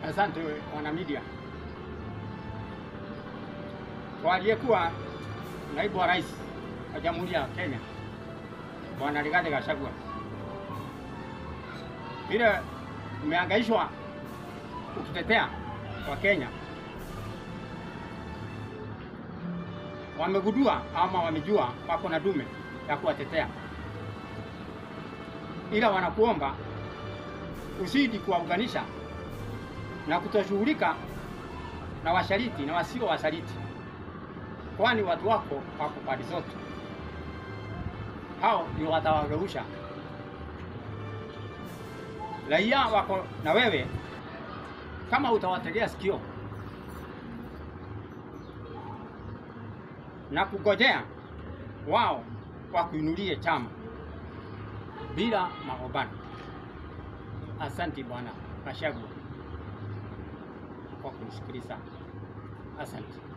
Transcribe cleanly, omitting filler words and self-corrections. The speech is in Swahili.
Asante wana media. Kwa aliyekuwa naibu wa rais wa Jamhuri ya Kenya Bwana Rigathi Gachagua, vile umehangaishwa ukitetea wa Kenya, wamegundua ama wamejua wako na dume ya kuwatetea, ila wanakuomba usidi kuwaunganisha na kutoshughulika na washariti na wasio wasaliti, kwani watu wako wako pande zote. Hao ndio watawageusha raia wako na wewe kama utawategea sikio na kugojea wao wakuinulie chama bila magombano. Asante Bwana Gachagua kwa kunisikiliza. Asante.